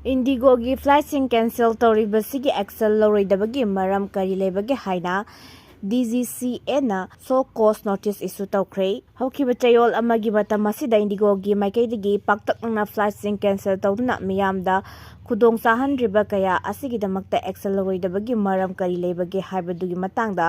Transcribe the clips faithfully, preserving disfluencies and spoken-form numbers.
IndiGoꯒꯤ flightꯁꯤꯡ cancel ꯇꯧꯔꯤꯕꯁꯤꯒꯤ action ꯂꯧꯔꯣꯏꯗꯕꯒꯤ ꯃꯔꯝ ꯀꯔꯤ ꯂꯩꯕꯒꯦ ꯍꯥꯏꯅ DGCAꯅ show cause notice issue ꯇꯧꯈ꯭ꯔꯦ꯫ ꯍꯧꯈꯤꯕ ꯆꯌꯣꯜ ꯑꯃꯒꯤ ꯃꯇꯝ ꯑꯁꯤꯗ IndiGoꯒꯤ ꯃꯥꯏꯀꯩꯗꯒꯤ ꯄꯥꯛꯇꯛꯅꯅ flightꯁꯤꯡ cancel ꯇꯧꯗꯨꯅ ꯃꯤꯌꯥꯝꯗ ꯈꯨꯗꯣꯡ ꯆꯥꯍꯟꯗ꯭ꯔꯤꯕ ꯀꯌꯥ ꯑꯁꯤꯒꯤꯗꯃꯛꯇ action ꯂꯧꯔꯣꯏꯗꯕꯒꯤ ꯃꯔꯝ ꯀꯔꯤ ꯂꯩꯕꯒꯦ ꯍꯥꯏꯕꯗꯨꯒꯤ ꯃꯇꯥꯡꯗ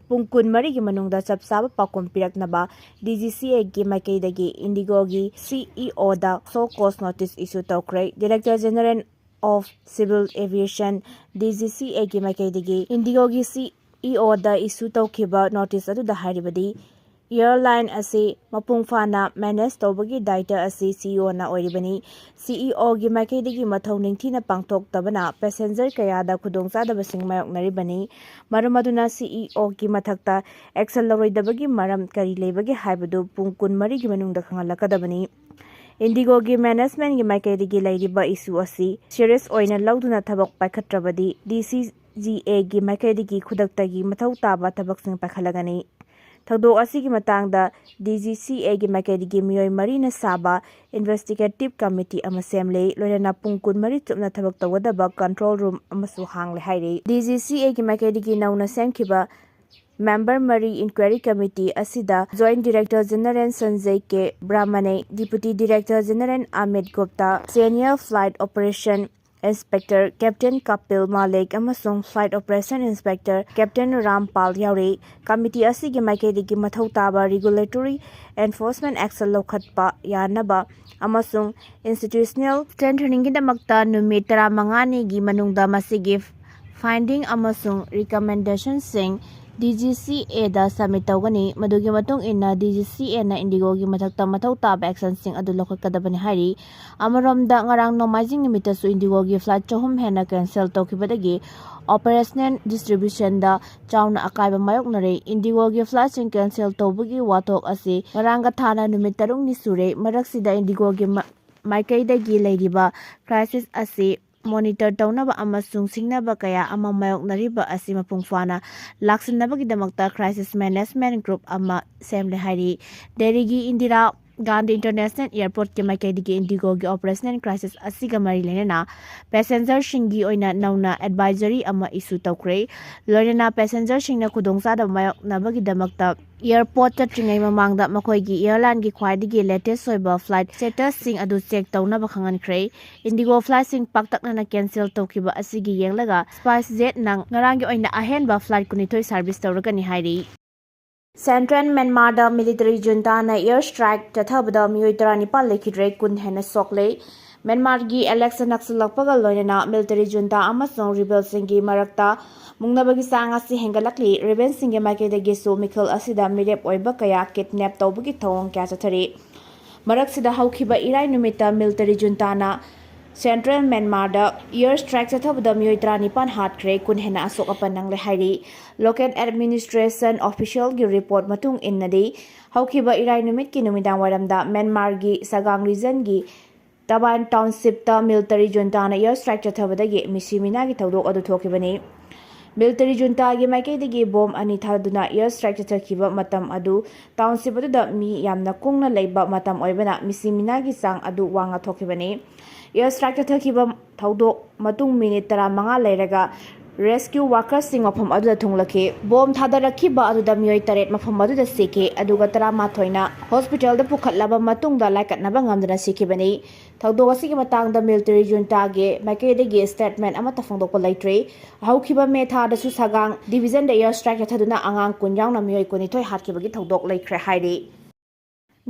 ꯄꯨꯡ ꯀꯨꯟꯃꯔꯤꯒꯤ ꯃꯅꯨꯡꯗ ꯆꯞ ꯆꯥꯕ ꯄꯥꯎꯈꯨꯝ ꯄꯤꯔꯛꯅꯕ DGCAꯒꯤ ꯃꯥꯏꯀꯩꯗꯒꯤ IndiGoꯒꯤ CEOꯗ show cause notice issue ꯇꯧꯈ꯭ꯔꯦ꯫ Director General of Civil Aviation, DGCAꯒꯤ ꯃꯥꯏꯀꯩꯗꯒꯤ IndiGoꯒꯤ CEOꯗ issue ꯇꯧꯈꯤꯕ notice ꯑꯗꯨꯗ ꯍꯥꯏꯔꯤꯕꯗꯤ, airline ꯑꯁꯤ ꯃꯄꯨꯡ ꯐꯥꯅ manage ꯇꯧꯕꯒꯤ ꯗꯥꯏꯇ ꯑꯁꯤ CEOꯅ ꯑꯣꯏꯔꯤꯕꯅꯤ꯫ CEOꯒꯤ ꯃꯥꯏꯀꯩꯗꯒꯤ ꯃꯊꯧ ꯅꯤꯡꯊꯤꯅ ꯄꯥꯡꯊꯣꯛꯇꯕꯅ passenger ꯀꯌꯥꯗ ꯈꯨꯗꯣꯡꯆꯥꯗꯕꯁꯤꯡ ꯃꯥꯌꯣꯛꯅꯔꯤꯕꯅꯤ꯫ ꯃꯔꯝ ꯑꯗꯨꯅ CEOꯒꯤ ꯃꯊꯛꯇ action ꯂꯧꯔꯣꯏꯗꯕꯒꯤ ꯃꯔꯝ ꯀꯔꯤ ꯂꯩꯕꯒꯦ ꯍꯥꯏꯕꯗꯨ ꯄꯨꯡ ꯀꯨꯟꯃꯔꯤꯒꯤ ꯃꯅꯨꯡꯗ ꯈꯪꯍꯜꯂꯛꯀꯗꯕꯅꯤ꯫ IndiGoꯒꯤ managementꯒꯤ ꯃꯥꯏꯀꯩꯗꯒꯤ ꯂꯩꯔꯤꯕ issue ꯑꯁꯤ serious ꯑꯣꯏꯅ ꯂꯧꯗꯨꯅ ꯊꯕꯛ ꯄꯥꯏꯈꯠꯇ꯭ꯔꯕꯗꯤ DCGAꯒꯤ ꯃꯥꯏꯀꯩꯗꯒꯤ ꯈꯨꯗꯛꯇꯒꯤ ꯃꯊꯧ ꯇꯥꯕ ꯊꯕꯛꯁꯤꯡ ꯄꯥꯏꯈꯠꯂꯒꯅꯤ꯫ ꯊꯧꯗꯣꯛ ꯑꯁꯤꯒꯤ ꯃꯇꯥꯡꯗ DGCAꯒꯤ ꯃꯥꯏꯀꯩꯗꯒꯤ ꯃꯤꯑꯣꯏ ꯃꯔꯤꯅ ꯁꯥꯕ investigative committee ꯑꯃ ꯁꯦꯝꯂꯦ꯫ ꯂꯣꯏꯅꯅ ꯄꯨꯡ ꯀꯨꯟꯃꯔꯤ ꯆꯨꯞꯅ ꯊꯕꯛ ꯇꯧꯒꯗꯕ control room ꯑꯃꯁꯨ ꯍꯥꯡꯂꯦ ꯍꯥꯏꯔꯤ꯫ DGCAꯒꯤ ꯃꯥꯏꯀꯩꯗꯒꯤ ꯅꯧꯅ ꯁꯦꯝꯈꯤꯕ member ꯃꯔꯤ inquiry committee ꯑꯁꯤꯗ Joint Director General Sanjay K Brahmane, Deputy Director General Amit Gupta, Senior Flight Operation Inspector Captain Kapil Malik ꯑꯃꯁꯨꯡ Flight Operation Inspector Captain Ram Pal ꯌꯥꯎꯔꯤ꯫ Committee ꯑꯁꯤꯒꯤ ꯃꯥꯏꯀꯩꯗꯒꯤ ꯃꯊꯧ ꯇꯥꯕ regulatory enforcement action ꯂꯧꯈꯠꯄ ꯌꯥꯅꯕ ꯑꯃꯁꯨꯡ institutional strengtheningꯒꯤꯗꯃꯛꯇ ꯅꯨꯃꯤꯠ ꯇꯔꯥꯃꯉꯥꯅꯤꯒꯤ ꯃꯅꯨꯡꯗ ꯃꯁꯤꯒꯤ finding ꯑꯃꯁꯨꯡ recommendationꯁꯤꯡ DGCAꯗ submit ꯇꯧꯒꯅꯤ꯫ ꯃꯗꯨꯒꯤ ꯃꯇꯨꯡ ꯏꯟꯅ DGCAꯅ IndiGoꯒꯤ ꯃꯊꯛꯇ ꯃꯊꯧ ꯇꯥꯕ actionꯁꯤꯡ ꯑꯗꯨ ꯂꯧꯈꯠꯀꯗꯕꯅꯤ ꯍꯥꯏꯔꯤ꯫ ꯑꯃꯔꯣꯝꯗ, ꯉꯔꯥꯡ ꯅꯣꯡꯃꯥꯏꯖꯤꯡ ꯅꯨꯃꯤꯠꯇꯁꯨ IndiGoꯒꯤ flight ꯆꯍꯨꯝ ꯍꯦꯟꯅ cancel ꯇꯧꯈꯤꯕꯗꯒꯤ operational disruptionꯗ ꯆꯥꯎꯅ ꯑꯀꯥꯏꯕ ꯃꯥꯌꯣꯛꯅꯔꯦ꯫ IndiGoꯒꯤ flightꯁꯤꯡ cancel ꯇꯧꯕꯒꯤ ꯋꯥꯊꯣꯛ ꯑꯁꯤ ꯉꯔꯥꯡꯒ ꯊꯥꯅ ꯅꯨꯃꯤꯠ ꯇꯔꯨꯛꯅꯤ ꯁꯨꯔꯦ꯫ ꯃꯔꯛꯁꯤꯗ IndiGoꯒꯤ ꯃ-, ꯃꯥꯏꯀꯩꯗꯒꯤ ꯂꯩꯔꯤꯕ crisis ꯑꯁꯤ monitor ꯇꯧꯅꯕ ꯑꯃꯁꯨꯡ ꯁꯤꯡꯅꯕ ꯀꯌꯥ ꯑꯃ ꯃꯥꯌꯣꯛꯅꯔꯤꯕ ꯑꯁꯤ ꯃꯄꯨꯡ ꯐꯥꯅ ꯂꯥꯛꯁꯤꯟꯅꯕꯒꯤꯗꯃꯛꯇ crisis management group ꯑꯃ ꯁꯦꯝꯂꯦ ꯍꯥꯏꯔꯤ꯫ ꯗꯦꯜꯂꯤꯒꯤ ꯏꯟꯗꯤꯔꯥ ꯒꯥꯟꯙꯤ ꯏꯟꯇꯔꯅꯦꯁꯅꯦꯜ ꯑꯦꯌꯔꯄꯣꯔꯠꯀꯤ ꯃꯥꯏꯀꯩꯗꯒꯤ ꯏꯟꯗꯤꯒꯣꯒꯤ ꯑꯣꯄꯔꯦꯁꯅꯦꯜ ꯀ꯭ꯔꯥꯏꯁꯤꯁ ꯑꯁꯤꯒ ꯃꯔꯤ ꯂꯩꯅꯅ ꯄꯦꯁꯦꯟꯖꯔꯁꯤꯡꯒꯤ ꯑꯣꯏꯅ ꯅꯧꯅ ꯑꯦꯗꯚꯥꯏꯖꯔꯤ ꯑꯃ ꯏꯁꯨ ꯇꯧꯈ꯭ꯔꯦ꯫ ꯂꯣꯏꯅꯅ ꯄꯦꯁꯦꯟꯖꯔꯁꯤꯡꯅ ꯈꯨꯗꯣꯡꯆꯥꯗꯕ ꯃꯥꯌꯣꯛꯅꯕꯒꯤꯗꯃꯛꯇ ꯑꯦꯌꯔꯄꯣꯔꯠ ꯆꯠꯇ꯭ꯔꯤꯉꯩ ꯃꯃꯥꯡꯗ ꯃꯈꯣꯏꯒꯤ ꯑꯦꯌꯔꯂꯥꯏꯟꯒꯤ ꯈ꯭ꯋꯥꯏꯗꯒꯤ ꯂꯦꯇꯦꯁ ꯑꯣꯏꯕ ꯐ꯭ꯂꯥꯏꯠ ꯁ꯭ꯇꯦꯇꯁꯁꯤꯡ ꯑꯗꯨ ꯆꯦꯛ ꯇꯧꯅꯕ ꯈꯪꯍꯟꯈ꯭ꯔꯦ꯫ ꯏꯟꯗꯤꯒꯣ ꯐ꯭ꯂꯥꯏꯠꯁꯤꯡ ꯄꯥꯛꯇꯛꯅꯅ ꯀꯦꯟꯁꯦꯜ ꯇꯧꯈꯤꯕ ꯑꯁꯤꯒꯤ ꯌꯦꯡꯂꯒ ꯁ꯭ꯄꯥꯏꯁ ꯖꯦꯠꯅ ꯉꯔꯥꯡꯒꯤ ꯑꯣꯏꯅ ꯑꯍꯦꯟꯕ ꯐ꯭ꯂꯥꯏꯠ ꯀꯨꯟꯅꯤꯊꯣꯏ ꯁꯥꯔꯚꯤꯁ ꯇꯧꯔꯒꯅꯤ ꯍꯥꯏꯔꯤ꯫ ꯁꯦꯟꯇ꯭ꯔꯦꯜ ꯃ꯭ꯌꯥꯟꯃꯥꯔꯗ ꯃꯤꯂꯤꯇꯔꯤ ꯖꯨꯟꯇꯥꯅ ꯑꯦꯌꯔ ꯁ꯭ꯇ꯭ꯔꯥꯏꯛ ꯆꯠꯊꯕꯗ ꯃꯤꯑꯣꯏ ꯇꯔꯥꯅꯤꯄꯥꯜ ꯂꯩꯈꯤꯗ꯭ꯔꯦ, ꯀꯨꯟ ꯍꯦꯟꯅ ꯁꯣꯛꯂꯦ꯫ ꯃ꯭ꯌꯥꯟꯃꯥꯔꯒꯤ ꯏꯂꯦꯛꯁꯟ ꯅꯛꯁꯤꯜꯂꯛꯄꯒ ꯂꯣꯏꯅꯅ ꯃꯤꯂꯤꯇꯔꯤ ꯖꯨꯟꯇꯥ ꯑꯃꯁꯨꯡ ꯔꯤꯕꯦꯜꯁꯤꯡꯒꯤ ꯃꯔꯛꯇ ꯃꯨꯛꯅꯕꯒꯤ ꯆꯥꯡ ꯑꯁꯤ ꯍꯦꯟꯒꯠꯂꯛꯂꯤ꯫ ꯔꯤꯕꯦꯜꯁꯤꯡꯒꯤ ꯃꯥꯏꯀꯩꯗꯒꯤꯁꯨ ꯃꯤꯈꯜ ꯑꯁꯤꯗ ꯃꯤꯔꯦꯞ ꯑꯣꯏꯕ ꯀꯌꯥ ꯀꯤꯗꯅꯦꯞ ꯇꯧꯕꯒꯤ ꯊꯧꯑꯣꯡ ꯀꯌꯥ ꯆꯠꯊꯔꯤ꯫ ꯃꯔꯛꯁꯤꯗ ꯍꯧꯈꯤꯕ ꯏꯔꯥꯏ ꯅꯨꯃꯤꯠꯇ ꯃꯤꯂꯤꯇꯔꯤ ꯖꯨꯟꯇꯥꯅ ꯁꯦꯟꯇ꯭ꯔꯦꯜ ꯃ꯭ꯌꯥꯟꯃꯥꯔꯗ ꯑꯦꯌꯔ ꯁ꯭ꯇ꯭ꯔꯥꯏꯛ ꯆꯠꯊꯕꯗ ꯃꯤꯑꯣꯏ ꯇꯔꯥꯅꯤꯄꯥꯜ ꯍꯥꯠꯈ꯭ꯔꯦ, ꯀꯨꯟ ꯍꯦꯟꯅ ꯑꯁꯣꯛ ꯑꯄꯟ ꯅꯪꯂꯦ ꯍꯥꯏꯔꯤ꯫ ꯂꯣꯀꯦꯜ ꯑꯦꯗꯃꯤꯅꯤꯁꯇ꯭ꯔꯦꯁꯟ ꯑꯣꯐꯤꯁꯤꯌꯦꯜꯒꯤ ꯔꯤꯄꯣꯔꯠ ꯃꯇꯨꯡ ꯏꯟꯅꯗꯤ, ꯍꯧꯈꯤꯕ ꯏꯔꯥꯏ ꯅꯨꯃꯤꯠꯀꯤ ꯅꯨꯃꯤꯗꯥꯡ ꯋꯥꯏꯔꯝꯗ ꯃ꯭ꯌꯥꯟꯃꯥꯔꯒꯤ ꯁꯒꯥꯡ ꯔꯤꯖꯟꯒꯤ ꯇꯕꯥꯟ ꯇꯥꯎꯟꯁꯤꯞꯇ ꯃꯤꯂꯤꯇꯔꯤ ꯖꯨꯟꯇꯥꯅ ꯑꯦꯌꯔ ꯁ꯭ꯇ꯭ꯔꯥꯏꯛ ꯆꯠꯊꯕꯗꯒꯤ ꯃꯤꯁꯤ ꯃꯤꯅꯥꯒꯤ ꯊꯧꯗꯣꯛ ꯑꯗꯨ ꯊꯣꯛꯈꯤꯕꯅꯤ꯫ ꯃꯤꯂꯤꯇꯔꯤ ꯖꯨꯟꯇꯥꯒꯤ ꯃꯥꯏꯀꯩꯗꯒꯤ ꯕꯣꯝ ꯑꯅꯤ ꯊꯥꯗꯨꯅ ꯑꯦꯌꯔ ꯁ꯭ꯇ꯭ꯔꯥꯏꯛ ꯆꯠꯊꯈꯤꯕ ꯃꯇꯝ ꯑꯗꯨ ꯇꯥꯎꯟꯁꯤꯞ ꯑꯗꯨꯗ ꯃꯤ ꯌꯥꯝꯅ ꯀꯨꯡꯅ ꯂꯩꯕ ꯃꯇꯝ ꯑꯣꯏꯕꯅ ꯃꯤꯁꯤ ꯃꯤꯅꯥꯒꯤ ꯆꯥꯡ ꯑꯗꯨ ꯋꯥꯡꯅ ꯊꯣꯛꯈꯤꯕꯅꯤ꯫ ꯑꯦꯌꯔ ꯁ꯭ꯇ꯭ꯔꯥꯏꯛ ꯆꯠꯊꯈꯤꯕ ꯊꯧꯗꯣꯛ ꯃꯇꯨꯡ ꯃꯤꯅꯤꯠ ꯇꯔꯥꯃꯉꯥ ꯂꯩꯔꯒ ꯔꯦꯁꯀ꯭ꯌꯨ ꯋꯥꯔꯀꯔꯁꯤꯡ ꯃꯐꯝ ꯑꯗꯨꯗ ꯊꯨꯡꯂꯛꯈꯤ꯫ ꯕꯣꯝ ꯊꯥꯗꯔꯛꯈꯤꯕ ꯑꯗꯨꯗ ꯃꯤꯑꯣꯏ ꯇꯔꯦꯠ ꯃꯐꯝ ꯑꯗꯨꯗ ꯁꯤꯈꯤ, ꯑꯗꯨꯒ ꯇꯔꯥꯃꯥꯊꯣꯏꯅ ꯍꯣꯁꯄꯤꯇꯥꯜꯗ ꯄꯨꯈꯠꯂꯕ ꯃꯇꯨꯡꯗ ꯂꯥꯏꯀꯠꯅꯕ ꯉꯝꯗꯅ ꯁꯤꯈꯤꯕꯅꯤ꯫ ꯊꯧꯗꯣꯛ ꯑꯁꯤꯒꯤ ꯃꯇꯥꯡꯗ ꯃꯤꯂꯤꯇꯔꯤ ꯖꯨꯟꯇꯥꯒꯤ ꯃꯥꯏꯀꯩꯗꯒꯤ ꯁ꯭ꯇꯦꯠꯃꯦꯟ ꯑꯃꯠꯇ ꯐꯣꯡꯗꯣꯛꯄ ꯂꯩꯇ꯭ꯔꯤ꯫ ꯍꯧꯈꯤꯕ ꯃꯦ ꯊꯥꯗꯁꯨ ꯁꯒꯥꯡ ꯗꯤꯚꯤꯖꯟꯗ ꯑꯦꯌꯔ ꯁ꯭ꯇ꯭ꯔꯥꯏꯛ ꯆꯠꯊꯗꯨꯅ ꯑꯉꯥꯡ ꯀꯨꯟ ꯌꯥꯎꯅ ꯃꯤꯑꯣꯏ ꯀꯨꯟꯅꯤꯊꯣꯏ ꯍꯥꯠꯈꯤꯕꯒꯤ ꯊꯧꯗꯣꯛ ꯂꯩꯈ꯭ꯔꯦ ꯍꯥꯏꯔꯤ꯫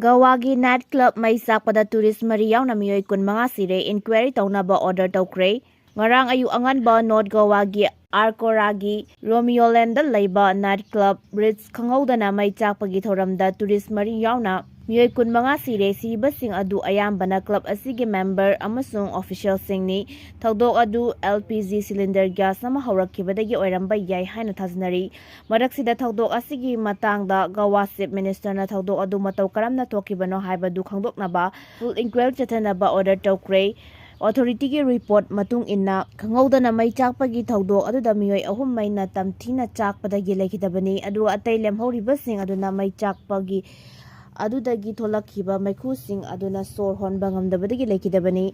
ꯒꯋꯥꯒꯤ ꯅꯥꯏꯠ ꯀ꯭ꯂꯕ ꯃꯩ ꯆꯥꯛꯄꯗ ꯇꯨꯔꯤꯁ ꯃꯔꯤ ꯌꯥꯎꯅ ꯃꯤꯑꯣꯏ ꯀꯨꯟꯃꯉꯥ ꯁꯤꯔꯦ, ꯏꯟꯀ꯭ꯋꯥꯏꯔꯤ ꯇꯧꯅꯕ ꯑꯣꯔꯗꯔ ꯇꯧꯈ꯭ꯔꯦ꯫ ꯉꯔꯥꯡ ꯑꯌꯨꯛ ꯑꯉꯟꯕ ꯅꯣꯔꯠ ꯒꯋꯥꯒꯤ ꯑꯥꯔꯀꯣꯔꯥꯒꯤ ꯔꯣꯃꯤꯌꯣꯂꯦꯟꯗ ꯂꯩꯕ ꯅꯥꯏꯠ ꯀ꯭ꯂꯕ ꯔꯤꯠꯁ ꯈꯪꯍꯧꯗꯅ ꯃꯩ ꯆꯥꯛꯄꯒꯤ ꯊꯧꯔꯝꯗ ꯇꯨꯔꯤꯁ ꯃꯔꯤ ꯌꯥꯎꯅ ꯃꯤꯑꯣꯏ ꯀꯨꯟꯃꯉꯥ ꯁꯤꯔꯦ꯫ ꯁꯤꯕꯁꯤꯡ ꯑꯗꯨ ꯑꯌꯥꯝꯕꯅ ꯀ꯭ꯂꯕ ꯑꯁꯤꯒꯤ ꯃꯦꯝꯕꯔ ꯑꯃꯁꯨꯡ ꯑꯣꯐꯤꯁꯤꯌꯦꯜꯁꯤꯡꯅꯤ꯫ ꯊꯧꯗꯣꯛ ꯑꯗꯨ L P G cylinder gas ꯑꯃ ꯍꯧꯔꯛꯈꯤꯕꯗꯒꯤ ꯑꯣꯏꯔꯝꯕ ꯌꯥꯏ ꯍꯥꯏꯅ ꯊꯥꯖꯅꯔꯤ꯫ ꯃꯔꯛꯁꯤꯗ ꯊꯧꯗꯣꯛ ꯑꯁꯤꯒꯤ ꯃꯇꯥꯡꯗ ꯒꯋꯥ ꯆꯤꯐ ꯃꯤꯅꯤꯁꯇꯔꯅ ꯊꯧꯗꯣꯛ ꯑꯗꯨ ꯃꯇꯧ ꯀꯔꯝꯅ ꯊꯣꯛꯈꯤꯕꯅꯣ ꯍꯥꯏꯕꯗꯨ ꯈꯪꯗꯣꯛꯅꯕ ꯐꯨꯜ ꯏꯟꯀ꯭ꯋꯥꯏꯔꯤ ꯆꯠꯊꯅꯕ ꯑꯣꯔꯗꯔ ꯇꯧꯈ꯭ꯔꯦ꯫ ꯑꯣꯊꯣꯔꯤꯇꯤꯒꯤ ꯔꯤꯄꯣꯔꯠ ꯃꯇꯨꯡ ꯏꯟꯅ, ꯈꯪꯍꯧꯗꯅ ꯃꯩ ꯆꯥꯛꯄꯒꯤ ꯊꯧꯗꯣꯛ ꯑꯗꯨꯗ ꯃꯤꯑꯣꯏ ꯑꯍꯨꯝ ꯃꯩꯅ ꯇꯝꯊꯤꯅ ꯆꯥꯛꯄꯗꯒꯤ ꯂꯩꯈꯤꯗꯕꯅꯤ, ꯑꯗꯨꯒ ꯑꯇꯩ ꯂꯦꯝꯍꯧꯔꯤꯕꯁꯤꯡ ꯑꯗꯨꯅ ꯃꯩ ꯆꯥꯛꯄꯒꯤ ꯑꯗꯨꯗꯒꯤ ꯊꯣꯛꯂꯛꯈꯤꯕ ꯃꯩꯈꯨꯁꯤꯡ ꯑꯗꯨꯅ ꯁꯣꯔ ꯍꯣꯟꯕ ꯉꯝꯗꯕꯗꯒꯤ ꯂꯩꯈꯤꯗꯕꯅꯤ꯫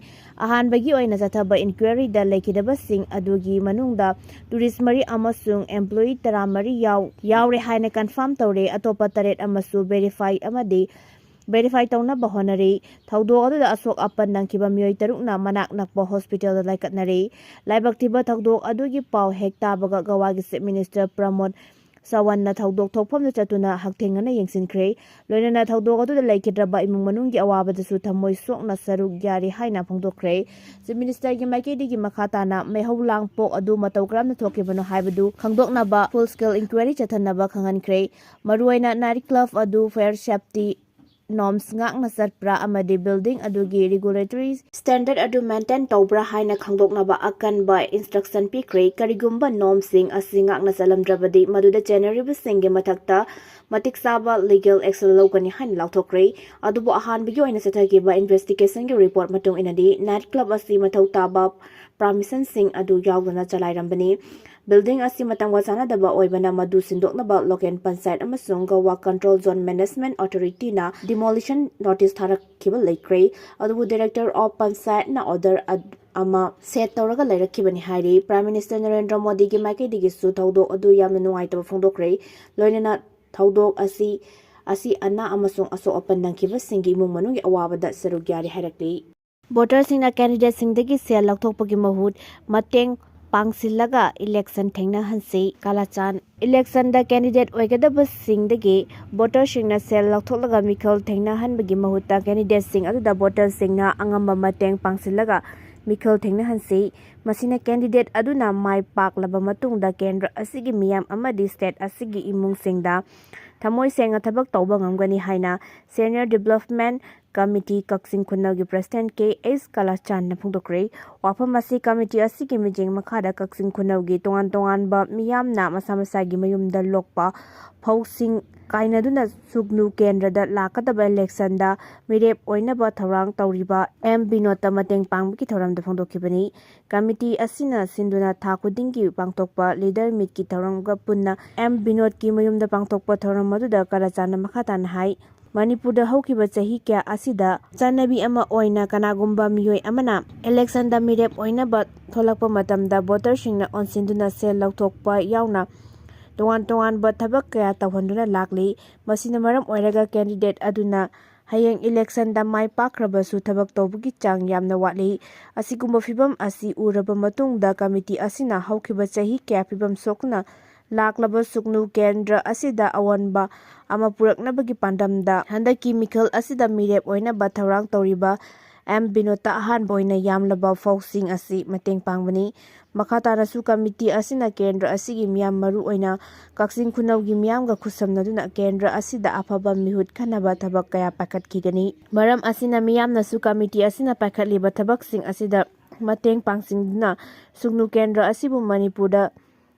ꯑꯍꯥꯟꯕꯒꯤ ꯑꯣꯏꯅ ꯆꯠꯊꯕ inquiryꯗ ꯂꯩꯈꯤꯗꯕꯁꯤꯡ ꯑꯗꯨꯒꯤ ꯃꯅꯨꯡꯗ tourist ꯃꯔꯤ ꯑꯃꯁꯨꯡ employee ꯇꯔꯥꯃꯔꯤ ꯌꯥꯎ-, ꯌꯥꯎꯔꯦ ꯍꯥꯏꯅ confirm ꯇꯧꯔꯦ꯫ ꯑꯇꯣꯞꯄ ꯇꯔꯦꯠ ꯑꯃꯁꯨ verify ꯑꯃꯗꯤ verify ꯇꯧꯅꯕ ꯍꯣꯠꯅꯔꯤ꯫ ꯊꯧꯗꯣꯛ ꯑꯗꯨꯗ ꯑꯁꯣꯛ ꯑꯄꯟ ꯅꯪꯈꯤꯕ ꯃꯤꯑꯣꯏ ꯇꯔꯨꯛꯅ ꯃꯅꯥꯛ ꯅꯛꯄ hospitalꯗ ꯂꯥꯏꯀꯠꯅꯔꯤ꯫ ꯂꯥꯏꯕꯛ ꯊꯤꯕ ꯊꯧꯗꯣꯛ ꯑꯗꯨꯒꯤ ꯄꯥꯎ ꯍꯦꯛ ꯇꯥꯕꯒ ꯒꯋꯥꯒꯤ Chief Minister ꯄ꯭ꯔꯃꯣꯗ ꯁꯥꯋꯟꯠꯅ ꯊꯧꯗꯣꯛ ꯊꯣꯛꯐꯝꯗ ꯆꯠꯇꯨꯅ ꯍꯛꯊꯦꯡꯅꯅ ꯌꯦꯡꯁꯤꯟꯈ꯭ꯔꯦ꯫ ꯂꯣꯏꯅꯅ ꯊꯧꯗꯣꯛ ꯑꯗꯨꯗ ꯂꯩꯈꯤꯗ꯭ꯔꯕ ꯏꯃꯨꯡ ꯃꯅꯨꯡꯒꯤ ꯑꯋꯥꯕꯗꯁꯨ ꯊꯃꯣꯏ ꯁꯣꯛꯅ ꯁꯔꯨꯛ ꯌꯥꯔꯤ ꯍꯥꯏꯅ ꯐꯣꯡꯗꯣꯛꯈ꯭ꯔꯦ꯫ Chief Ministerꯒꯤ ꯃꯥꯏꯀꯩꯗꯒꯤ ꯃꯈꯥ ꯇꯥꯅ ꯃꯩꯍꯧ ꯂꯥꯡꯄꯣꯛ ꯑꯗꯨ ꯃꯇꯧ ꯀꯔꯝꯅ ꯊꯣꯛꯈꯤꯕꯅꯣ ꯍꯥꯏꯕꯗꯨ ꯈꯪꯗꯣꯛꯅꯕ full scale inquiry ꯆꯠꯊꯅꯕ ꯈꯪꯍꯟꯈ꯭ꯔꯦ꯫ ꯃꯔꯨꯑꯣꯏꯅ night club ꯑꯗꯨ fire safety norms ꯉꯥꯛꯅ ꯆꯠꯄ꯭ꯔꯥ ꯑꯃꯗꯤ building ꯑꯗꯨꯒꯤ regulatory standard ꯑꯗꯨ maintain ꯇꯧꯕ꯭ꯔꯥ ꯍꯥꯏꯅ ꯈꯪꯗꯣꯛꯅꯕ ꯑꯀꯟꯕ instruction ꯄꯤꯈ꯭ꯔꯦ꯫ ꯀꯔꯤꯒꯨꯝꯕ normsꯁꯤꯡ ꯑꯁꯤ ꯉꯥꯛꯅ ꯆꯠꯂꯝꯗ꯭ꯔꯕꯗꯤ, ꯃꯗꯨꯗ ꯆꯦꯟꯅꯔꯤꯕꯁꯤꯡꯒꯤ ꯃꯊꯛꯇ ꯃꯇꯤꯛ ꯆꯥꯕ legal action ꯂꯧꯒꯅꯤ ꯍꯥꯏꯅ ꯂꯥꯎꯊꯣꯛꯈ꯭ꯔꯦ꯫ ꯑꯗꯨꯕꯨ ꯑꯍꯥꯟꯕꯒꯤ ꯑꯣꯏꯅ ꯆꯠꯊꯈꯤꯕ investigationꯒꯤ report ꯃꯇꯨꯡ ꯏꯟꯅꯗꯤ, night club ꯑꯁꯤ ꯃꯊꯧ ꯇꯥꯕ permissionꯁꯤꯡ ꯑꯗꯨ ꯌꯥꯎꯗꯅ ꯆꯂꯥꯏꯔꯝꯕꯅꯤ꯫ Building ꯑꯁꯤ ꯃꯇꯝꯒ ꯆꯥꯟꯅꯗꯕ ꯑꯣꯏꯕꯅ, ꯃꯗꯨ ꯁꯤꯟꯗꯣꯛꯅꯕ local ꯄꯟꯆꯥꯌꯠ ꯑꯃꯁꯨꯡ Goa Control Zone Management Authorityꯅ demolition notice ꯊꯥꯔꯛꯈꯤꯕ ꯂꯩꯈ꯭ꯔꯦ꯫ ꯑꯗꯨꯕꯨ Director of ꯄꯟꯆꯥꯌꯠꯅ order ꯑꯗ-, ꯑꯃ set ꯇꯧꯔꯒ ꯂꯩꯔꯛꯈꯤꯕꯅꯤ ꯍꯥꯏꯔꯤ꯫ Prime Minister ꯅꯔꯦꯟꯗ꯭ꯔ ꯃꯣꯗꯤꯒꯤ ꯃꯥꯏꯀꯩꯗꯒꯤꯁꯨ ꯊꯧꯗꯣꯛ ꯑꯗꯨ ꯌꯥꯝꯅ ꯅꯨꯡꯉꯥꯏꯇꯕ ꯐꯣꯡꯗꯣꯛꯈ꯭ꯔꯦ꯫ ꯂꯣꯏꯅꯅ ꯊꯧꯗꯣꯛ ꯑꯁꯤ, ꯑꯁꯤ ꯑꯅꯥ ꯑꯃꯁꯨꯡ ꯑꯁꯣꯛ ꯑꯄꯟ ꯅꯪꯈꯤꯕꯁꯤꯡꯒꯤ ꯏꯃꯨꯡ ꯃꯅꯨꯡꯒꯤ ꯑꯋꯥꯕꯗ ꯁꯔꯨꯛ ꯌꯥꯔꯤ ꯍꯥꯏꯔꯛꯂꯤ꯫ Voterꯁꯤꯡꯅ candidateꯁꯤꯡꯗꯒꯤ ꯁꯦꯜ ꯂꯧꯊꯣꯛꯄꯒꯤ ꯃꯍꯨꯠ ꯃꯇꯦꯡ ꯄꯥꯡꯁꯤꯜꯂꯒ election ꯊꯦꯡꯅꯍꯟꯁꯤ꯫ ꯀꯥꯂꯥꯆꯥꯟ꯫ Electionꯗ candidate ꯑꯣꯏꯒꯗꯕꯁꯤꯡꯗꯒꯤ voterꯁꯤꯡꯅ ꯁꯦꯜ ꯂꯧꯊꯣꯛꯂꯒ ꯃꯤꯈꯜ ꯊꯦꯡꯅꯍꯟꯕꯒꯤ ꯃꯍꯨꯠꯇ candidateꯁꯤꯡ ꯑꯗꯨꯗ voterꯁꯤꯡꯅ ꯑꯉꯝꯕ ꯃꯇꯦꯡ ꯄꯥꯡꯁꯤꯜꯂꯒ ꯃꯤꯈꯜ ꯊꯦꯡꯅꯍꯟꯁꯤ꯫ ꯃꯁꯤꯅ candidate ꯑꯗꯨꯅ ꯃꯥꯏ ꯄꯥꯛꯂꯕ ꯃꯇꯨꯡꯗ ꯀꯦꯟꯗ꯭ꯔ ꯑꯁꯤꯒꯤ ꯃꯤꯌꯥꯝ ꯑꯃꯗꯤ state ꯑꯁꯤꯒꯤ ꯏꯃꯨꯡꯁꯤꯡꯗ ꯊꯃꯣꯏ ꯁꯦꯡꯅ ꯊꯕꯛ ꯇꯧꯕ ꯉꯝꯒꯅꯤ ꯍꯥꯏꯅ Senior Development Committee ꯀꯛꯆꯤꯡ ꯈꯨꯅꯧꯒꯤ President ꯀꯦ ꯑꯩꯆ ꯀꯂꯥꯆꯥꯟꯅ ꯐꯣꯡꯗꯣꯛꯈ꯭ꯔꯦ꯫ ꯋꯥꯐꯝ ꯑꯁꯤ committee ꯑꯁꯤꯒꯤ ꯃꯤꯠꯌꯦꯡ ꯃꯈꯥꯗ ꯀꯛꯆꯤꯡ ꯈꯨꯅꯧꯒꯤ ꯇꯣꯉꯥꯟ ꯇꯣꯉꯥꯟꯕ ꯃꯤꯌꯥꯝꯅ ꯃꯁꯥ ꯃꯁꯥꯒꯤ ꯃꯌꯨꯝꯗ ꯂꯣꯛꯄ ꯐꯧꯁꯤꯡ ꯀꯥꯏꯅꯗꯨꯅ ꯁꯨꯒꯅꯨ ꯀꯦꯟꯗ꯭ꯔꯗ ꯂꯥꯛꯀꯗꯕ electionꯗ ꯃꯤꯔꯦꯞ ꯑꯣꯏꯅꯕ ꯊꯧꯔꯥꯡ ꯇꯧꯔꯤꯕ ꯑꯦꯝ ꯕꯤꯅꯣꯗꯇ ꯃꯇꯦꯡ ꯄꯥꯡꯕꯒꯤ ꯊꯧꯔꯝꯗ ꯐꯣꯡꯗꯣꯛꯈꯤꯕꯅꯤ꯫ Committee ꯑꯁꯤꯅ ꯁꯤꯟꯗꯨꯅ ꯊꯥ ꯈꯨꯗꯤꯡꯒꯤ ꯄꯥꯡꯊꯣꯛꯄ leader meetꯀꯤ ꯊꯧꯔꯝꯒ ꯄꯨꯟꯅ ꯑꯦꯝ ꯕꯤꯅꯣꯗꯀꯤ ꯃꯌꯨꯝꯗ ꯄꯥꯡꯊꯣꯛꯄ ꯊꯧꯔꯝ ꯑꯗꯨꯗ ꯀꯂꯥꯆꯥꯟꯅ ꯃꯈꯥ ꯇꯥꯅ ꯍꯥꯏ, ꯃꯅꯤꯄꯨꯔꯗ ꯍꯧꯈꯤꯕ ꯆꯍꯤ ꯀꯌꯥ ꯑꯁꯤꯗ ꯆꯠꯅꯕꯤ ꯑꯃ ꯑꯣꯏꯅ ꯀꯅꯥꯒꯨꯝꯕ ꯃꯤꯑꯣꯏ ꯑꯃꯅ election ꯗ ꯃꯤꯔꯦꯞ ꯑꯣꯏꯅꯕ ꯊꯣꯛꯂꯛꯄ ꯃꯇꯝꯗ voter ꯁꯤꯡꯅ ꯑꯣꯟꯁꯤꯟꯗꯨꯅ ꯁꯦꯜ ꯂꯧꯊꯣꯛꯄ ꯌꯥꯎꯅ ꯇꯣꯉꯥꯟ ꯇꯣꯉꯥꯟꯕ ꯊꯕꯛ ꯀꯌꯥ ꯇꯧꯍꯟꯗꯨꯅ ꯂꯥꯛꯂꯤ꯫ ꯃꯁꯤꯅ ꯃꯔꯝ ꯑꯣꯏꯔꯒ candidate ꯑꯗꯨꯅ ꯍꯌꯦꯡ election ꯗ ꯃꯥꯏ ꯄꯥꯛꯈ꯭ꯔꯕꯁꯨ ꯊꯕꯛ ꯇꯧꯕꯒꯤ ꯆꯥꯡ ꯌꯥꯝꯅ ꯋꯥꯠꯂꯤ꯫ ꯑꯁꯤꯒꯨꯝꯕ ꯐꯤꯚꯝ ꯑꯁꯤ ꯎꯔꯕ ꯃꯇꯨꯡꯗ committee ꯑꯁꯤꯅ ꯍꯧꯈꯤꯕ ꯆꯍꯤ ꯀꯌꯥ ꯐꯤꯚꯝ ꯁꯣꯛꯅ ꯂꯥꯛꯂꯕ ꯁꯨꯛꯅꯨ ꯀꯦꯟꯗ꯭ꯔ ꯑꯁꯤꯗ ꯑꯑꯣꯟꯕ ꯑꯃ ꯄꯨꯔꯛꯅꯕꯒꯤ ꯄꯥꯟꯗꯝꯗ ꯍꯟꯗꯛꯀꯤ ꯃꯤꯈꯜ ꯑꯁꯤꯗ ꯃꯤꯔꯦꯞ ꯑꯣꯏꯅꯕ ꯊꯧꯔꯥꯡ ꯇꯧꯔꯤꯕ ꯑꯦꯝ ꯕꯤꯅꯣꯗꯇ ꯑꯍꯥꯟꯕ ꯑꯣꯏꯅ ꯌꯥꯝꯂꯕ ꯐꯥꯎꯁꯤꯡ ꯑꯁꯤ ꯃꯇꯦꯡ ꯄꯥꯡꯕꯅꯤ꯫ ꯃꯈꯥ ꯇꯥꯅꯁꯨ committee ꯑꯁꯤꯅ ꯀꯦꯟꯗ꯭ꯔ ꯑꯁꯤꯒꯤ ꯃꯤꯌꯥꯝ, ꯃꯔꯨ ꯑꯣꯏꯅ ꯀꯛꯆꯤꯡ ꯈꯨꯅꯧꯒꯤ ꯃꯤꯌꯥꯝꯒ ꯈꯨꯠꯁꯝꯅꯗꯨꯅ ꯀꯦꯟꯗ꯭ꯔ ꯑꯁꯤꯗ ꯑꯐꯕ ꯃꯤꯍꯨꯠ ꯈꯟꯅꯕ ꯊꯕꯛ ꯀꯌꯥ ꯄꯥꯏꯈꯠꯈꯤꯒꯅꯤ꯫ ꯃꯔꯝ ꯑꯁꯤꯅ ꯃꯤꯌꯥꯝꯅꯁꯨ committee ꯑꯁꯤꯅ ꯄꯥꯏꯈꯠꯂꯤꯕ ꯊꯕꯛꯁꯤꯡ ꯑꯁꯤꯗ ꯃꯇꯦꯡ ꯄꯥꯡꯁꯤꯟꯗꯨꯅ ꯁꯨꯛꯅꯨ ꯀꯦꯟꯗ꯭ꯔ ꯑꯁꯤꯕꯨ ꯃꯅꯤꯄꯨꯔꯗ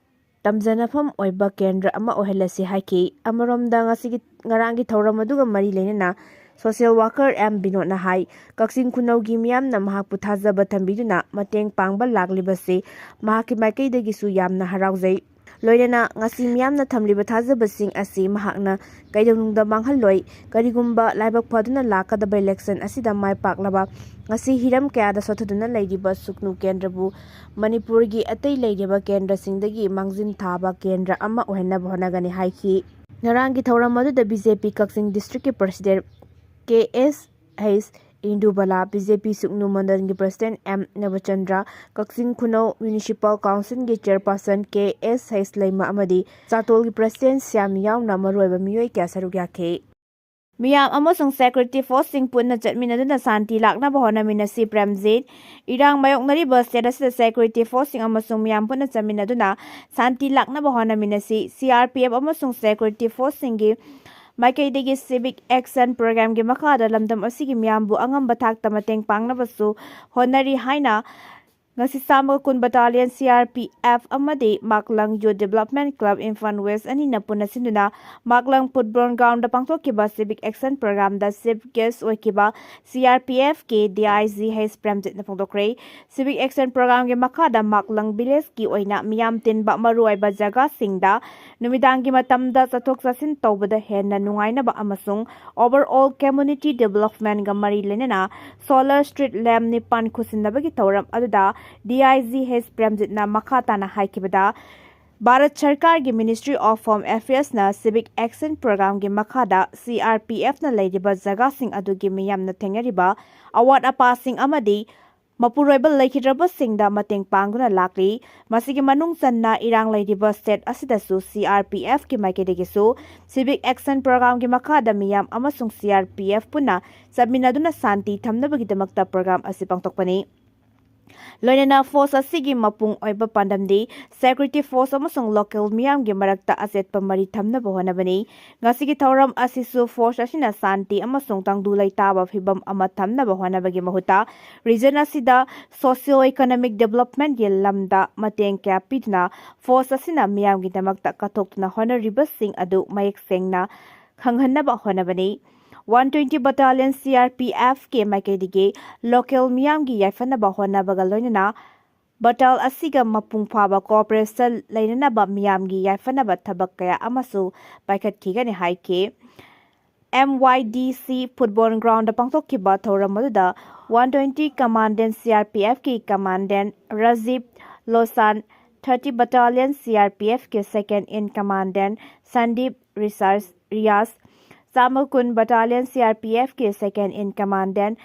ꯇꯝꯖꯅꯐꯝ ꯑꯣꯏꯕ ꯀꯦꯟꯗ꯭ꯔ ꯑꯃ ꯑꯣꯏꯍꯜꯂꯁꯤ ꯍꯥꯏꯈꯤ꯫ ꯑꯃꯔꯣꯝꯗ ꯉꯁꯤꯒꯤ, ꯉꯔꯥꯡꯒꯤ ꯊꯧꯔꯝ ꯑꯗꯨꯒ ꯃꯔꯤ ꯂꯩꯅꯅ social worker ꯑꯦꯝ ꯕꯤꯅꯣꯗꯅ ꯍꯥꯏ, ꯀꯛꯆꯤꯡ ꯈꯨꯅꯧꯒꯤ ꯃꯤꯌꯥꯝꯅ ꯃꯍꯥꯛꯄꯨ ꯊꯥꯖꯕ ꯊꯝꯕꯤꯗꯨꯅ ꯃꯇꯦꯡ ꯄꯥꯡꯕ ꯂꯥꯛꯂꯤꯕꯁꯤ ꯃꯍꯥꯛꯀꯤ ꯃꯥꯏꯀꯩꯗꯒꯤꯁꯨ ꯌꯥꯝꯅ ꯍꯔꯥꯎꯖꯩ꯫ ꯂꯣꯏꯅꯅ ꯉꯁꯤ ꯃꯤꯌꯥꯝꯅ ꯊꯝꯂꯤꯕ ꯊꯥꯖꯕꯁꯤꯡ ꯑꯁꯤ ꯃꯍꯥꯛꯅ ꯀꯩꯗꯧꯅꯨꯡꯗ ꯃꯥꯡꯍꯜꯂꯣꯏ꯫ ꯀꯔꯤꯒꯨꯝꯕ ꯂꯥꯏꯕꯛ ꯐꯗꯨꯅ ꯂꯥꯛꯀꯗꯕ election ꯑꯁꯤꯗ ꯃꯥꯏ ꯄꯥꯛꯂꯕ, ꯉꯁꯤ ꯍꯤꯔꯝ ꯀꯌꯥꯗ ꯁꯣꯠꯊꯗꯨꯅ ꯂꯩꯔꯤꯕ ꯁꯨꯛꯅꯨ ꯀꯦꯟꯗ꯭ꯔꯕꯨ ꯃꯅꯤꯄꯨꯔꯒꯤ ꯑꯇꯩ ꯂꯩꯔꯤꯕ ꯀꯦꯟꯗ꯭ꯔꯁꯤꯡꯗꯒꯤ ꯃꯥꯡꯖꯤꯟ ꯊꯥꯕ ꯀꯦꯟꯗ꯭ꯔ ꯑꯃ ꯑꯣꯏꯍꯟꯅꯕ ꯍꯣꯠꯅꯒꯅꯤ ꯍꯥꯏꯈꯤ꯫ ꯉꯔꯥꯡꯒꯤ ꯊꯧꯔꯝ ꯑꯗꯨꯗ ꯕꯤ ꯖꯦ ꯄꯤ ꯀꯛꯆꯤꯡ district ꯀꯤ president ꯀꯦ ꯑꯦꯁ ꯍꯩꯁ ꯏꯟꯗꯨꯕꯂꯥ, ꯕꯤ ꯖꯦ ꯄꯤ ꯁꯨꯛꯅꯨ ꯃꯟꯗꯜꯒꯤ president ꯑꯦꯝ ꯅꯕꯆꯟꯗ꯭ꯔ, ꯀꯛꯆꯤꯡ ꯈꯨꯅꯧ municipal council ꯒꯤ chairperson ꯀꯦ ꯑꯦꯁ ꯍꯩꯁ ꯂꯩꯃ ꯑꯃꯗꯤ ꯆꯥꯇꯣꯜꯒꯤ president ꯁ꯭ꯌꯥꯝ ꯌꯥꯎꯅ ꯃꯔꯨꯑꯣꯏꯕ ꯃꯤꯑꯣꯏ ꯀꯌꯥ ꯁꯔꯨꯛ ꯌꯥꯈꯤ꯫ ꯃꯤꯌꯥꯝ ꯑꯃꯁꯨꯡ security force ꯁꯤꯡ ꯄꯨꯟꯅ ꯆꯠꯃꯤꯟꯅꯗꯨꯅ ꯁꯥꯟꯇꯤ ꯂꯥꯛꯅꯕ ꯍꯣꯠꯅꯃꯤꯟꯅꯁꯤ꯫ ꯄ꯭ꯔꯦꯝꯖꯤꯠ, ꯏꯔꯥꯡ ꯃꯥꯌꯣꯛꯅꯔꯤꯕ state ꯑꯁꯤꯗ security force ꯁꯤꯡ ꯑꯃꯁꯨꯡ ꯃꯤꯌꯥꯝ ꯄꯨꯟꯅ ꯆꯠꯃꯤꯟꯅꯗꯨꯅ ꯁꯥꯟꯇꯤ ꯂꯥꯛꯅꯕ ꯍꯣꯠꯅꯃꯤꯟꯅꯁꯤ꯫ ꯁꯤ ꯑꯥꯔ ꯄꯤ ꯑꯦꯐ ꯑꯃꯁꯨꯡ security force ꯁꯤꯡꯒꯤ ꯃꯥꯏꯀꯩꯗꯒꯤ civic action program ꯒꯤ ꯃꯈꯥꯗ ꯂꯝꯗꯝ ꯑꯁꯤꯒꯤ ꯃꯤꯌꯥꯝꯕꯨ ꯑꯉꯝꯕ ꯊꯥꯛꯇ ꯃꯇꯦꯡ ꯄꯥꯡꯅꯕꯁꯨ ꯍꯣꯠꯅꯔꯤ ꯍꯥꯏꯅ ꯉꯁꯤ ꯆꯥꯝꯃꯒ ꯀꯨꯟ Battalion C R P F ꯑꯃꯗꯤ ꯃꯥꯛꯂꯪ Youth Development Club Imphal West ꯑꯅꯤꯅ ꯄꯨꯟꯅ ꯁꯤꯟꯗꯨꯅ ꯃꯥꯛꯂꯪ Football Groundꯗ ꯄꯥꯡꯊꯣꯛꯈꯤꯕ Civic Action Programꯗ Chief Guest ꯑꯣꯏꯈꯤꯕ C R P Fꯀꯤ D I G H ꯄ꯭ꯔꯦꯝꯖꯤꯠꯅ ꯐꯣꯡꯗꯣꯛꯈ꯭ꯔꯦ꯫ Civic Action Programꯒꯤ ꯃꯈꯥꯗ ꯃꯥꯛꯂꯪ Villageꯀꯤ ꯑꯣꯏꯅ ꯃꯤꯌꯥꯝ ꯇꯤꯟꯕ ꯃꯔꯨꯑꯣꯏꯕ ꯖꯒꯥꯁꯤꯡꯗ ꯅꯨꯃꯤꯗꯥꯡꯒꯤ ꯃꯇꯝꯗ ꯆꯠꯊꯣꯛ ꯆꯠꯁꯤꯟ ꯇꯧꯕꯗ ꯍꯦꯟꯅ ꯅꯨꯡꯉꯥꯏꯅꯕ ꯑꯃꯁꯨꯡ overall community developmentꯒ ꯃꯔꯤ ꯂꯩꯅꯅ solar street lamp ꯅꯤꯄꯥꯟ ꯈꯨꯠꯁꯤꯟꯅꯕꯒꯤ ꯊꯧꯔꯝ ꯑꯗꯨꯗ D I G H ꯄ꯭ꯔꯦꯝꯖꯤꯠꯅ ꯃꯈꯥ ꯇꯥꯅ ꯍꯥꯏꯈꯤꯕꯗ, ꯚꯥꯔꯠ ꯁꯔꯀꯥꯔꯒꯤ Ministry of Home Affairsꯅ Civic Action Programꯒꯤ ꯃꯈꯥꯗ C R P Fꯅ ꯂꯩꯔꯤꯕ ꯖꯒꯥꯁꯤꯡ ꯑꯗꯨꯒꯤ ꯃꯤꯌꯥꯝꯅ ꯊꯦꯡꯅꯔꯤꯕ ꯑꯋꯥꯠ ꯑꯄꯥꯁꯤꯡ ꯑꯃꯗꯤ ꯃꯄꯨꯔꯣꯏꯕ ꯂꯩꯈꯤꯗ꯭ꯔꯕꯁꯤꯡꯗ ꯃꯇꯦꯡ ꯄꯥꯡꯗꯨꯅ ꯂꯥꯛꯂꯤ꯫ ꯃꯁꯤꯒꯤ ꯃꯅꯨꯡ ꯆꯟꯅ ꯏꯔꯥꯡ ꯂꯩꯔꯤꯕ state ꯑꯁꯤꯗꯁꯨ C R P Fꯀꯤ ꯃꯥꯏꯀꯩꯗꯒꯤꯁꯨ Civic Action Programꯒꯤ ꯃꯈꯥꯗ ꯃꯤꯌꯥꯝ ꯑꯃꯁꯨꯡ C R P F ꯄꯨꯟꯅ ꯆꯠꯃꯤꯟꯅꯗꯨꯅ ꯁꯥꯟꯇꯤ ꯊꯝꯅꯕꯒꯤꯗꯃꯛꯇ program ꯑꯁꯤ ꯄꯥꯡꯊꯣꯛꯄꯅꯤ꯫ ꯂꯣꯏꯅꯅ force ꯑꯁꯤꯒꯤ ꯃꯄꯨꯡ ꯑꯣꯏꯕ ꯄꯥꯟꯗꯝꯗꯤ security force ꯑꯃꯁꯨꯡ local ꯃꯤꯌꯥꯝꯒꯤ ꯃꯔꯛꯇ ꯑꯆꯦꯠꯄ ꯃꯔꯤ ꯊꯝꯅꯕ ꯍꯣꯠꯅꯕꯅꯤ꯫ ꯉꯁꯤꯒꯤ ꯊꯧꯔꯝ ꯑꯁꯤꯁꯨ force ꯑꯁꯤꯅ ꯁꯥꯟꯇꯤ ꯑꯃꯁꯨꯡ ꯇꯪꯗꯨ ꯂꯩꯇꯥꯕ ꯐꯤꯚꯝ ꯑꯃ ꯊꯝꯅꯕ ꯍꯣꯠꯅꯕꯒꯤ ꯃꯍꯨꯠꯇ, region ꯑꯁꯤꯗ socio-economic developmentꯀꯤ ꯂꯝꯗ ꯃꯇꯦꯡ ꯀꯌꯥ ꯄꯤꯗꯨꯅ force ꯑꯁꯤꯅ ꯃꯤꯌꯥꯝꯒꯤꯗꯃꯛꯇ ꯀꯠꯊꯣꯛꯇꯨꯅ ꯍꯣꯠꯅꯔꯤꯕꯁꯤꯡ ꯑꯗꯨ ꯃꯌꯦꯛ ꯁꯦꯡꯅ ꯈꯪꯍꯟꯅꯕ ꯍꯣꯠꯅꯕꯅꯤ꯫ One twenty Battalion C R P Fꯀꯤ ꯃꯥꯏꯀꯩꯗꯒꯤ local ꯃꯤꯌꯥꯝꯒꯤ ꯌꯥꯏꯐꯅꯕ ꯍꯣꯠꯅꯕꯒ ꯂꯣꯏꯅꯅ battalion ꯑꯁꯤꯒ ꯃꯄꯨꯡ ꯐꯥꯕ cooperation ꯂꯩꯅꯅꯕ ꯃꯤꯌꯥꯝꯒꯤ ꯌꯥꯏꯐꯅꯕ ꯊꯕꯛ ꯀꯌꯥ ꯑꯃꯁꯨ ꯄꯥꯏꯈꯠꯈꯤꯒꯅꯤ ꯍꯥꯏꯈꯤ꯫ M Y D C Football Groundꯗ ꯄꯥꯡꯊꯣꯛꯈꯤꯕ ꯊꯧꯔꯝ ꯑꯗꯨꯗ one twenty Commandant C R P Fꯀꯤ Commandant Rajiv Lochan, thirty Battalion C R P Fꯀꯤ Second in Commandant ꯁꯟꯗꯤꯞ ꯔꯤꯁꯥꯔꯁ ꯔꯤꯌꯥꯁ, ꯆꯥꯝꯃ ꯀꯨꯟ Battalion C R P Fꯀꯤ Second in Commandant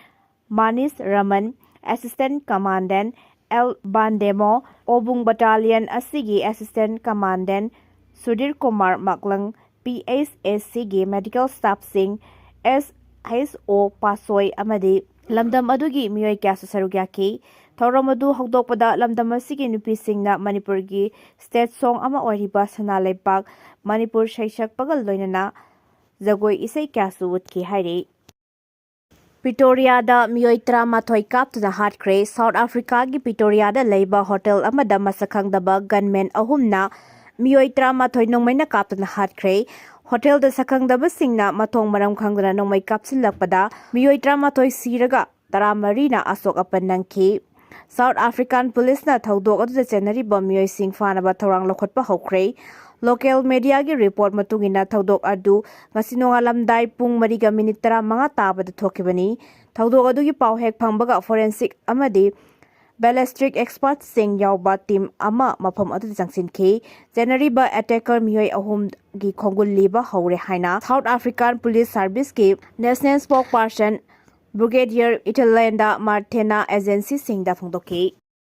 Manish Raman, Assistant Commandant L ꯕꯥꯟꯗꯦꯃꯣ, ꯑꯣꯕꯨꯡ Battalion ꯑꯁꯤꯒꯤ Assistant Commandant Sudhir Kumar Maklang, P H S Cꯒꯤ medical staffꯁꯤꯡ, S H O ꯄꯥꯁꯣꯏ ꯑꯃꯗꯤ ꯂꯝꯗꯝ ꯑꯗꯨꯒꯤ ꯃꯤꯑꯣꯏ ꯀꯌꯥꯁꯨ ꯁꯔꯨꯛ ꯌꯥꯈꯤ꯫ ꯊꯧꯔꯝ ꯑꯗꯨ ꯍꯧꯗꯣꯛꯄꯗ ꯂꯝꯗꯝ ꯑꯁꯤꯒꯤ ꯅꯨꯄꯤꯁꯤꯡꯅ ꯃꯅꯤꯄꯨꯔꯒꯤ state song ꯑꯃ ꯑꯣꯏꯔꯤꯕ ꯁꯅꯥ ꯂꯩꯕꯥꯛ ꯃꯅꯤꯄꯨꯔ ꯁꯩꯁꯛꯄꯒ ꯂꯣꯏꯅꯅ ꯖꯒꯣꯏ ꯏꯁꯩ ꯀꯌꯥꯁꯨ ꯎꯠꯈꯤ ꯍꯥꯏꯔꯤ꯫ ꯄꯤꯇꯣꯔꯤꯌꯥꯗ ꯃꯤꯑꯣꯏ ꯇꯔꯥꯃꯥꯊꯣꯏ ꯀꯥꯞꯇꯨꯅ ꯍꯥꯠꯈ꯭ꯔꯦ꯫ ꯁꯥꯎꯠ ꯑꯥꯐ꯭ꯔꯤꯀꯥꯒꯤ ꯄꯤꯇꯣꯔꯤꯌꯥꯗ ꯂꯩꯕ ꯍꯣꯇꯦꯜ ꯑꯃꯗ ꯃꯁꯛ ꯈꯪꯗꯕ ꯒꯟꯃꯦꯟ ꯑꯍꯨꯝꯅ ꯃꯤꯑꯣꯏ ꯇꯔꯥꯃꯥꯊꯣꯏ ꯅꯣꯡꯃꯩꯅ ꯀꯥꯞꯇꯨꯅ ꯍꯥꯠꯈ꯭ꯔꯦ꯫ ꯍꯣꯇꯦꯜꯗ ꯁꯛꯈꯪꯗꯕꯁꯤꯡꯅ ꯃꯊꯣꯡ ꯃꯔꯝ ꯈꯪꯗꯅ ꯅꯣꯡꯃꯩ ꯀꯥꯞꯁꯤꯜꯂꯛꯄꯗ ꯃꯤꯑꯣꯏ ꯇꯔꯥꯃꯥꯊꯣꯏ ꯁꯤꯔꯒ ꯇꯔꯥꯃꯔꯤꯅ ꯑꯁꯣꯛ ꯑꯄꯟ ꯅꯪꯈꯤ꯫ ꯁꯥꯎꯠ ꯑꯥꯐ꯭ꯔꯤꯀꯥꯟ ꯄꯨꯂꯤꯁꯅ ꯊꯧꯗꯣꯛ ꯑꯗꯨꯗ ꯆꯦꯟꯅꯔꯤꯕ ꯃꯤꯑꯣꯏꯁꯤꯡ ꯐꯥꯅꯕ ꯊꯧꯔꯥꯡ ꯂꯧꯈꯠꯄ ꯍꯧꯈ꯭ꯔꯦ꯫ ꯂꯣꯀꯦꯜ ꯃꯦꯗꯤꯌꯥꯒꯤ ꯔꯤꯄꯣꯔꯠ ꯃꯇꯨꯡ ꯏꯟꯅ ꯊꯧꯗꯣꯛ ꯑꯗꯨ ꯉꯁꯤ ꯅꯣꯡꯉꯥꯜꯂꯝꯗꯥꯏ ꯄꯨꯡ ꯃꯔꯤꯒ ꯃꯤꯅꯤꯠ ꯇꯔꯥꯃꯉꯥ ꯇꯥꯕꯗ ꯊꯣꯛꯈꯤꯕꯅꯤ꯫ ꯊꯧꯗꯣꯛ ꯑꯗꯨꯒꯤ ꯄꯥꯎ ꯍꯦꯛ ꯐꯪꯕꯒ ꯐꯣꯔꯦꯟꯁꯤꯛ ꯑꯃꯗꯤ ꯕꯦꯂꯦꯁꯇ꯭ꯔꯤꯛ ꯑꯦꯛꯁꯄꯔꯠꯁꯤꯡ ꯌꯥꯎꯕ ꯇꯤꯝ ꯑꯃ ꯃꯐꯝ ꯑꯗꯨꯗ ꯆꯪꯁꯤꯟꯈꯤ꯫ ꯆꯦꯟꯅꯔꯤꯕ ꯑꯦꯇꯦꯀꯔ ꯃꯤꯑꯣꯏ ꯑꯍꯨꯝꯒꯤ ꯈꯣꯡꯒꯨꯜ ꯂꯤꯕ ꯍꯧꯔꯦ ꯍꯥꯏꯅ ꯁꯥꯎꯠ ꯑꯥꯐ꯭ꯔꯤꯀꯥꯟ ꯄꯨꯂꯤꯁ ꯁꯥꯔꯚꯤꯁꯀꯤ ꯅꯦꯁꯅꯦꯜ ꯁ꯭ꯄꯣꯛ ꯄꯥꯔꯁꯟ ꯕ꯭ꯔꯤꯒꯦꯗꯤꯌꯔ ꯏꯊꯦꯂꯦꯟꯗ ꯃꯥꯔꯊꯦꯅꯥ ꯑꯦꯖꯦꯟꯁꯤꯁꯤꯡꯗ ꯐꯣꯡꯗꯣꯛꯈꯤ꯫